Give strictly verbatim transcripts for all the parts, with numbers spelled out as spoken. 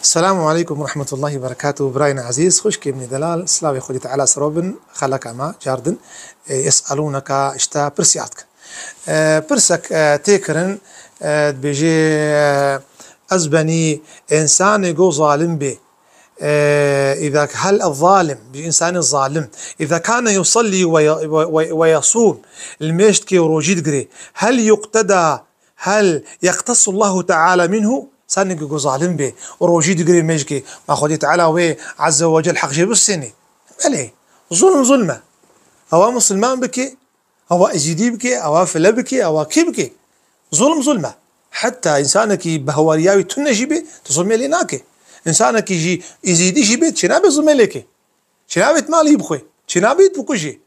Selamu aleykum ve rahmetullahi ve berekatuhu. Birayên ezîz, xwişkê min ê delal, silavê Xwedê Teala ser we bin, xeleka me cardin, e, yes'elûneke, işte pirsiyar dikin. E, pirsek, e, tê kirin, e, dibêje, e, ez benî însanê go zalim bê, e, îza hel zalim, bi însanê zalim, îza kane yusallî ve ye-, ve, ve, ve yasûm, li mêj dikê û rojî digirê, hel yuqteda Hel yektesullahu teala minhu? Sanê go zalim bê û rojî digirê mêjkê, ma Xwedê Teala wê Azze ve Cel heq jê bistênê? Belê, zulm zulm e. Ewa Musulman bike, ewa Ezîdî bike, ewa file bike, ewa kî bike. Zulm zulm e. Heta însanekî behweriya wî tune jî bê, tu zulmê lê nake. Însanekî jî Ezîdî jî bê, çênabe zulmê lê ke. Çênabe malî bixwe. Çênabe bikujê.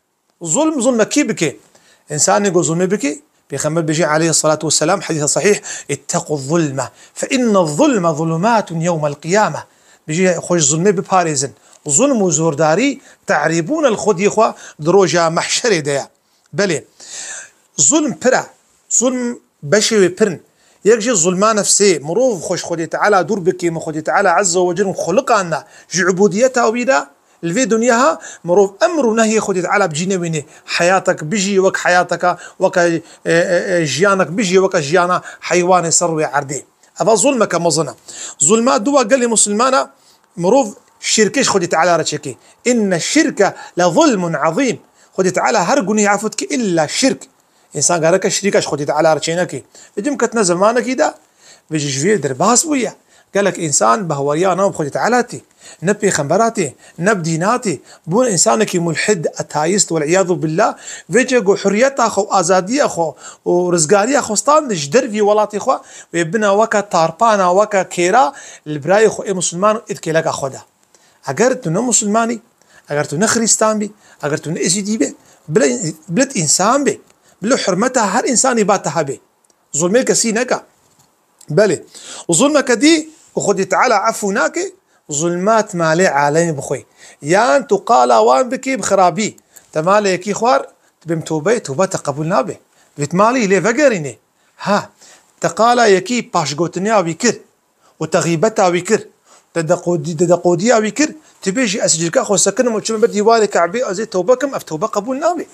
Zulm zulmekî bike. Însanê go zulmê bike, Pêxember bêje aleyhissalatu vesselam, hedîsa sahîh, "İttequ zulme, fe inne zulme zulumatun yewmel qiyame." Bêje, xwe ji zulmê biparêzin. Zulm û zordarî te'rîbûn el xwediyê xwe di roja mehşerê de ye. Belê, zulm pir e. Zulm beşê wê pirin. Yek jî zulma nefsê, mirov xwe ji Xwedê Teala dûr bike, min Xwedê Teala Azze ve Celle xuliqanna, ji ubudiyeta wî de, li vê dinya ha, mirov emr û nehyê Xwedê Teala bi cî newînê. Heyatek bijî wek heyateka, weke, e, e, e, jiyanek bijî weke jiyana heywanê ser rûyê erdê. Eva zulmeke mezin e. Zulma dû a gelê Musulmana, mirov şirkê ji Xwedê Teala re çêke. Inne şirke le zulmun azîm. Xwedê Teala her gunehî efû dike illa şirk. Însan gereke şirîka ji Xwedê Teala re çêneke. Vê cem ketine zemanekî de, vê jî ji vê derbas bûye. Gelek însan behweriya ne bi Xwedê Teala tê, ne pêxembera tê, ne bi dîna tê. Bûn însanekî mulhid, ateîst, wel'iyadu billah. Vê ce ku hurriyeta xwe û azadiya xwe û rizgariya xwe stand ji dervî welatê xwe, wê bina weke tarpana, weke kêra li birayê xwe ê Musulman û ê kêleka xwe de. Eger tu ne Musulman î, eger tu ne Xristan bî, eger tu ne Ezîdî bî, bile, bile tu însan bî. Bile hurmeta her însanî ba te hebe. Zulmê kesî neke. Belê. Û zulmeke dî ku Xwedê Teala efû nake, zulmat malê alemê bixwe. Yan tu qala wan bikî bi xirabî. Te malê yekî xwar, tu bêm tewbeyê, tewba te qebûl nabe. Vêt malî lê vegerînê. Ha, te qala yekî paşgotiniya wî kir. û te xîbeta wî kir, te deqodî-, te deqodiya wî kir, tu bêjî, "Ez cilka xwe sekinim û çime ber dîwarê Kabê, ez ê tewbe kim", ev tewbe qebûl nabe.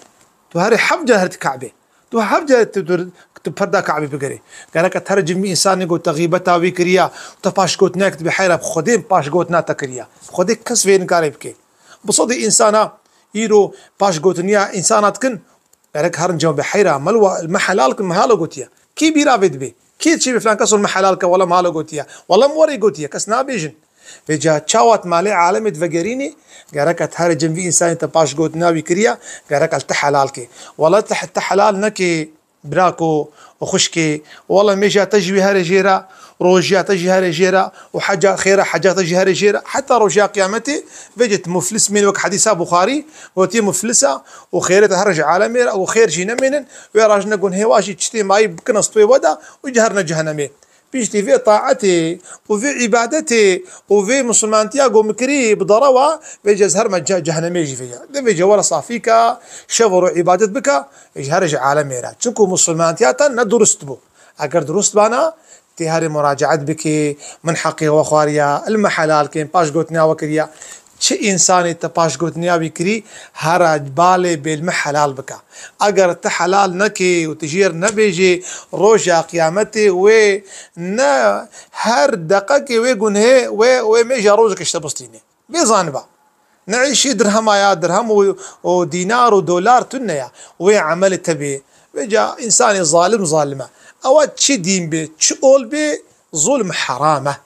Tu herê heft car her di Kabê. Tu heft car tu, tu, tu perda Kabê bigerê. Gereke tu herê cem vî însanê ku te xîbeta wî kiriya, te paşgotinek, tu bê heyra bi Xwedê paşgotina te kiriya. Xwedê kes vê nikarê bike. Bi sedê însana îro paşgotiniya însana dikin, Gerek herin cem be heyra, me li wa-, me helal kin, me halo gotiye. Kî bîra vê dibe? Kî çî bi filan kes me helal ke, wela me halo gotiye. Wela me werê gotiye, kes nabêjin. Vê ca çawa tu malê alemê divegerînî, gerek et herê cem vî însanê te paşgotina wî kiriye, gerek el te helal ke. Wela te, te helal neke, birako û xwişkê, wela mêja te jî wî herê jê re, rojiya te jî herê jê re û heca, xêra heca te jî herê jê re, heta rojiya qiyametê, vê cê tu muflis mêne wek hedîsa Buxarî, gotiye muflisa û xêrê te here ji alemê re û xêr jî nemênin, wê rajine gunhê wa jî çitê mayî bikin ez tu wê weda û ciherne cehenemê. Piştî vê taetê û vê îbadetê û vê musulmantiya ku min kirî bi dara wa, vê cê ez herme ce-, cehenemê jî vê ye. De vê cê were safî ke, şev û roj îbadet bike, ji here ji alemê re. Çunku musulmantiya te ne durust bû. Eger durust bana, tê herê muracaet bikê, min heqê we xwariya, il me helal kên, paşgotina we kiriya. Çi însanê te paşgotiniya wî kirî, hera balê bêl me helal bike. Eger te helal nekê û tu jêr nebêjê, roja qiyametê wê ne her deqekê wê gunhê, wê, wê mêja rojek ji te bistînê. Bê zaniba. Ne îşî dirhema ya, dirhem û, û dînar û dolar tune ya. Wê emelê te bê. Vê ca însanê zalim zalim e. Ewa çi dîn bê, çi ol bê, zulm heram e.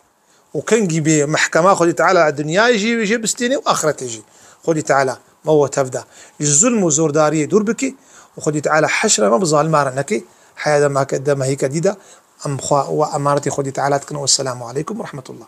û kengî bê mehkema Xwedî Teala dinyayê jî wê jê bistênê û axretê jî. Xwedî Teala me we tev da. Ji zulm û zordariyê dûr bikî û Xwedî Teala heşra me bi zalima re nekê. Heya dema ke, dema hîka dî de em xwe we emanetê Xwedî Teala dikin. Wesselamu aleykum ve rahmetullah.